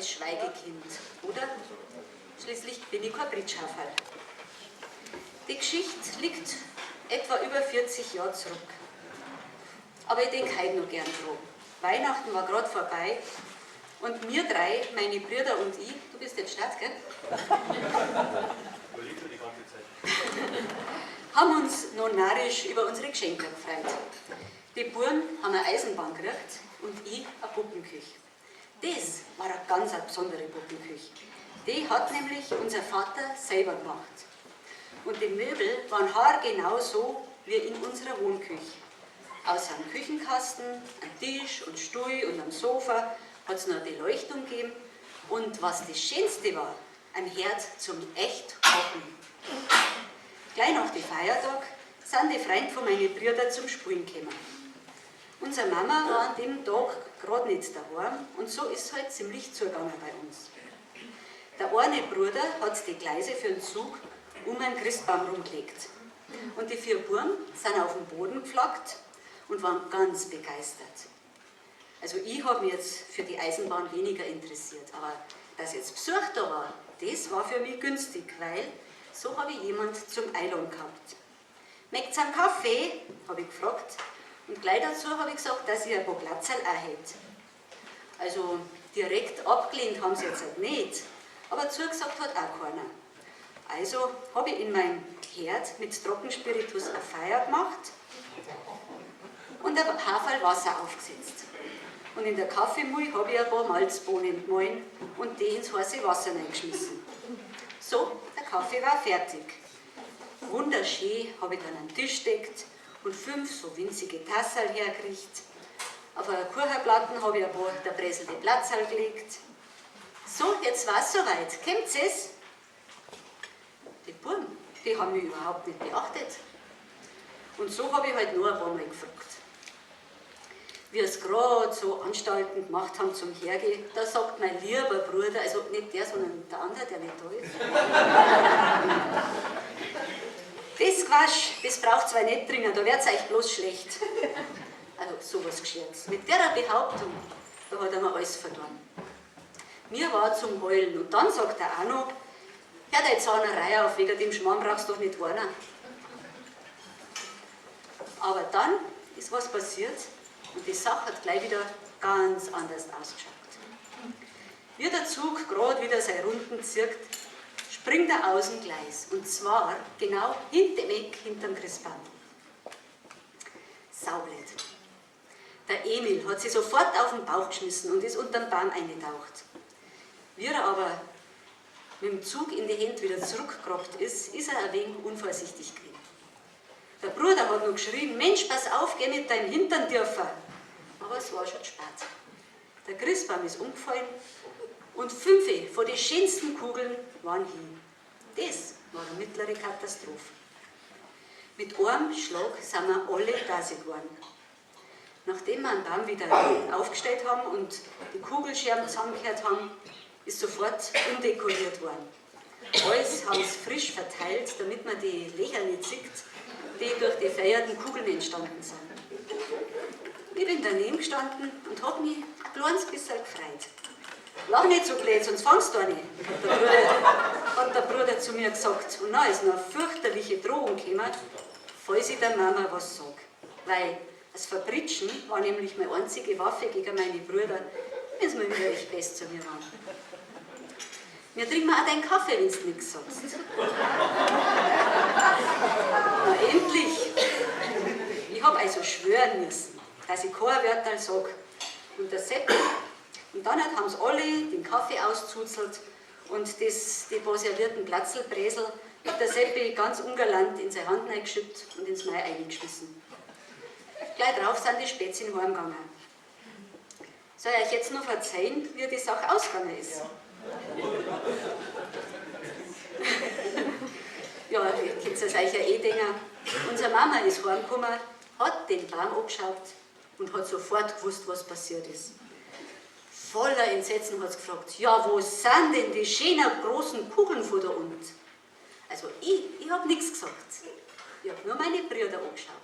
als Schweigekind, oder? Schließlich bin ich kein Britschhaferl. Die Geschichte liegt etwa über 40 Jahre zurück. Aber ich denke heute noch gern dran. Weihnachten war gerade vorbei und wir drei, meine Brüder und ich, du bist jetzt Stadt, gell? Überlegt die ganze Zeit. Haben uns noch narrisch über unsere Geschenke gefreut. Die Buben haben eine Eisenbahn gekriegt und ich eine Puppenküche. Das war eine ganz besondere Puppenküche. Die hat nämlich unser Vater selber gemacht. Und die Möbel waren haargenau so wie in unserer Wohnküche. Außer einem Küchenkasten, einem Tisch und Stuhl und am Sofa hat es noch eine Beleuchtung gegeben. Und was das Schönste war, ein Herd zum echt Kochen. Gleich nach dem Feiertag sind die Freunde von meinen Brüdern zum Spielen gekommen. Unsere Mama war an dem Tag gerade nicht daheim und so ist es halt ziemlich zugegangen bei uns. Der eine Bruder hat die Gleise für den Zug um einen Christbaum rumgelegt. Und die vier Buben sind auf den Boden geflaggt und waren ganz begeistert. Also ich habe mich jetzt für die Eisenbahn weniger interessiert, aber dass jetzt Besuch da war, das war für mich günstig, weil so habe ich jemand zum Eilon gehabt. Möcht's einen Kaffee? Habe ich gefragt. Und gleich dazu habe ich gesagt, dass ich ein paar Platzerl auch hätte. Also direkt abgelehnt haben sie jetzt halt nicht, aber zugesagt hat auch keiner. Also habe ich in meinem Herd mit Trockenspiritus ein Feuer gemacht und ein Haferl Wasser aufgesetzt. Und in der Kaffeemühle habe ich ein paar Malzbohnen gemahlen und die ins heiße Wasser reingeschmissen. So, der Kaffee war fertig. Wunderschön habe ich dann einen Tisch deckt und 5 so winzige Tasserl hergerichtet. Auf einer Kuchenplatte habe ich ein paar zerbreselte Platzerl gelegt. So, jetzt war's soweit. Kennt's es? Die Buben, die haben mich überhaupt nicht beachtet. Und so habe ich halt nur ein paar Mal gefragt. Wie es grad so Anstalten gemacht haben zum Hergehen, da sagt mein lieber Bruder, also nicht der, sondern der andere, der nicht da ist. Das Quatsch, das braucht zwar nicht dringend, da wird's euch bloß schlecht. Also sowas Geschehens. Mit der Behauptung, da hat er mir alles verloren. Mir war zum Heulen und dann sagt er auch noch, hör deine Zahnerei auf, wegen dem Schmarrn brauchst du doch nicht weinen. Aber dann ist was passiert und die Sache hat gleich wieder ganz anders ausgeschaut. Wie der Zug grad wieder seine Runden zieht, springt er aus dem Gleis und zwar genau hinter dem Eck, hinterm Christbaum. Saublöd. Der Emil hat sich sofort auf den Bauch geschmissen und ist unterm Baum eingetaucht. Wie er aber mit dem Zug in die Hände wieder zurückgerockt ist, ist er ein wenig unvorsichtig gewesen. Der Bruder hat noch geschrien, Mensch, pass auf, geh mit deinem Hintern tiefer. Aber es war schon zu spät. Der Christbaum ist umgefallen und 5 von den schönsten Kugeln waren hin. Das war eine mittlere Katastrophe. Mit einem Schlag sind wir alle dasig geworden. Nachdem wir den Baum wieder aufgestellt haben und die Kugelscherben zusammengekehrt haben, ist sofort umdekoriert worden. Alles haben sie frisch verteilt, damit man die Löcher nicht sieht, die durch die feierten Kugeln entstanden sind. Ich bin daneben gestanden und hab mich ein kleines bisschen gefreut. Lach nicht so blöd, sonst fangst du eine, hat der Bruder zu mir gesagt. Und dann ist noch eine fürchterliche Drohung gekommen, falls ich der Mama was sag. Weil das Verbritschen war nämlich meine einzige Waffe gegen meine Brüder, wenn sie mal wieder echt best zu mir waren. Wir trinken auch deinen Kaffee, wenn du nichts sagst. Na endlich! Ich hab also schwören müssen, dass ich kein Wörterl sag. Und der Sepp, und dann haben sie alle den Kaffee auszuzelt und die paar servierten Platzelbresel hat der Seppi ganz ungalant in seine Hand reingeschüttet und ins Mai eingeschmissen. Gleich drauf sind die Spätzchen heimgegangen. Soll ich euch jetzt noch verzeihen, wie die Sache ausgegangen ist? Ja, ihr könnt es euch ja eh denken. Unsere Mama ist heimgekommen, hat den Baum angeschaut und hat sofort gewusst, was passiert ist. Voller Entsetzen hat sie gefragt, ja, wo sind denn die schönen großen Kugeln von da unten? Also ich hab nix gesagt. Ich hab nur meine Brüder angeschaut.